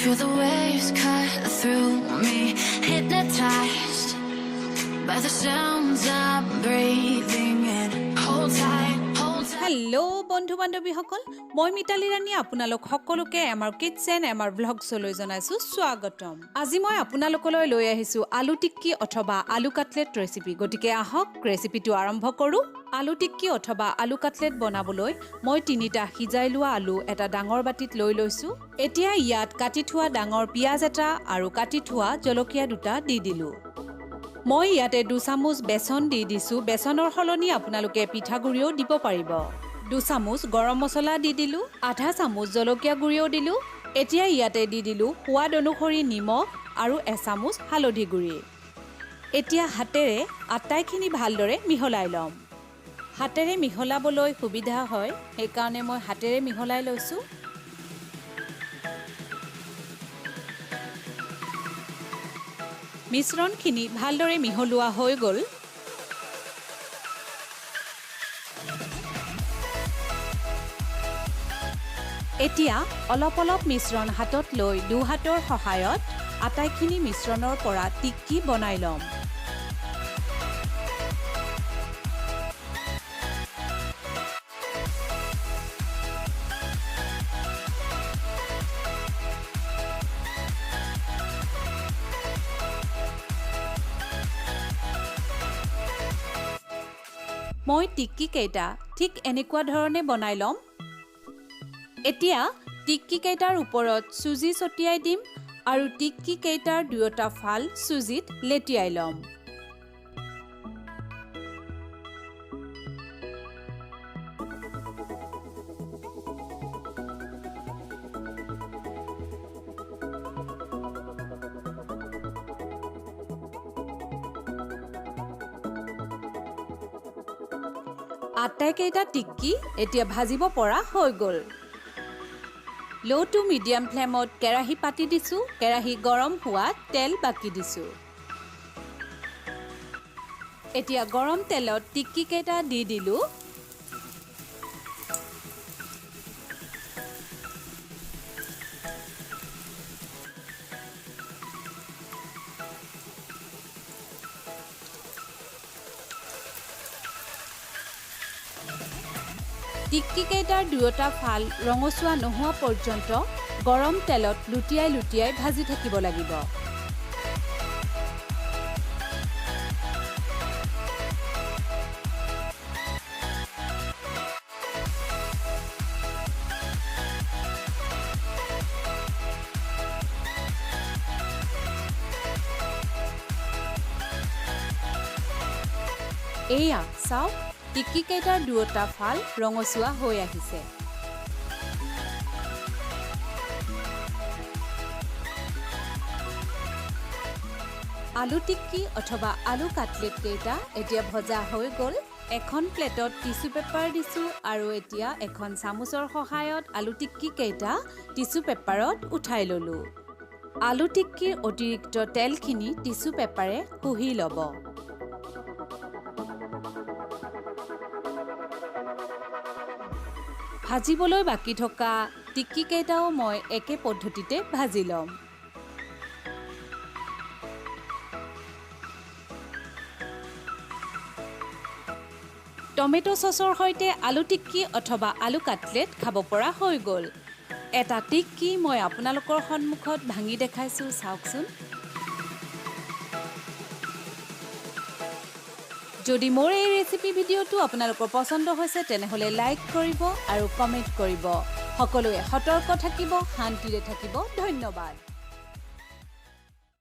Feel the waves cut through me, hypnotized by the sounds I'm breathing in. Hold tight, hold tight. Hello বন্ধু বান্ধৱীসকল, মই মিতালী ৰাণী আপোনালোক সকলোকে আমাৰ kitchen আমাৰ ভ্লগছলৈ জনাইছোঁ স্বাগতম। আজি মই আপোনালোকলৈ লৈ আহিছোঁ আলু টিক্কি অথবা আলু কাটলেট ৰেচিপি। গতিকে আহক, ৰেচিপিটো আৰম্ভ কৰোঁ। আলু টিক্কি অথবা আলু কাটলেট বনাবলৈ মই তিনিটা সিজাই লোৱা আলু এটা ডাঙৰ বাতিত লৈ লৈছোঁ। এতিয়া ইয়াত কাটি থোৱা ডাঙৰ পিঁয়াজ এটা আৰু কাটি থোৱা জলকীয়া দুটা দি দিলোঁ। মই ইয়াতে 2 চামুচ বেচন দি দিছোঁ। বেচনৰ সলনি আপোনালোকে পিঠাগুড়িও দিব পাৰিব। 2 চামুচ গৰম মছলা দি দিলোঁ, আধা চামুচ জলকীয়া গুড়িও দিলোঁ। এতিয়া ইয়াতে দি দিলোঁ সোৱাদ অনুসৰি নিমখ আৰু এচামুচ হালধি গুড়ি। এতিয়া হাতেৰে আটাইখিনি ভালদৰে মিহলাই ল'ম। হাতেৰে মিহলাবলৈ সুবিধা হয়, সেইকাৰণে মই হাতেৰে মিহলাই লৈছোঁ। মিশ্ৰণখিনি ভালদৰে মিহলোৱা হৈ গ'ল। এতিয়া অলপ অলপ মিশ্ৰণ হাতত লৈ দুহাতৰ সহায়ত আটাইখিনি মিশ্ৰণৰ পৰা টিক্কি বনাই ল'ম। মই টিক্কি কেইটা ঠিক এনেকুৱা ধৰণে বনাই ল'ম। এতিয়া টিক্কি কেইটাৰ ওপৰত চুজি ছটিয়াই দিম আৰু টিক্কি কেইটাৰ দুয়োটা ফাল চুজিত লেটিয়াই ল'ম। আটাইকেইটা টিক্কি এতিয়া ভাজিব পৰা হৈ গ'ল। ল' টু মিডিয়াম ফ্লেমত কেৰাহী পাতি দিছোঁ। কেৰাহী গৰম হোৱাত তেল বাকি দিছোঁ। এতিয়া গৰম তেলত টিক্কি কেইটা দি দিলোঁ। টিক্কি কেইটাৰ দুয়োটা ফাল ৰঙচুৱা নোহোৱা পৰ্যন্ত গৰম তেলত লুটিয়াই লুটিয়াই ভাজি থাকিব লাগিব। এয়া চাওক, টিক্কি কেইটাৰ দুয়োটা ফাল ৰঙচুৱা হৈ আহিছে। আলু টিক্কি অথবা আলু কাটলেট কেইটা এতিয়া ভজা হৈ গ'ল। এখন প্লেটত টিচু পেপাৰ দিছোঁ আৰু এতিয়া এখন চামুচৰ সহায়ত আলু টিক্কি কেইটা টিচু পেপাৰত উঠাই ল'লোঁ। আলু টিক্কিৰ অতিৰিক্ত তেলখিনি টিচু পেপাৰে শুহি ল'ব। ভাজিবলৈ বাকী থকা টিক্কি কেইটাও মই একে পদ্ধতিতে ভাজি ল'ম। টমেট' চচৰ সৈতে আলু টিক্কি অথবা আলু কাটলেট খাব পৰা হৈ গ'ল। এটা টিক্কি মই আপোনালোকৰ সন্মুখত ভাঙি দেখাইছোঁ, চাওকচোন। যদি মোৰ এই ৰেচিপি ভিডিঅ'টো আপোনালোকৰ পচন্দ হৈছে, তেনেহ'লে লাইক কৰিব আৰু কমেণ্ট কৰিব। সকলোৱে সতৰ্ক থাকিব, শান্তিৰে থাকিব। ধন্যবাদ।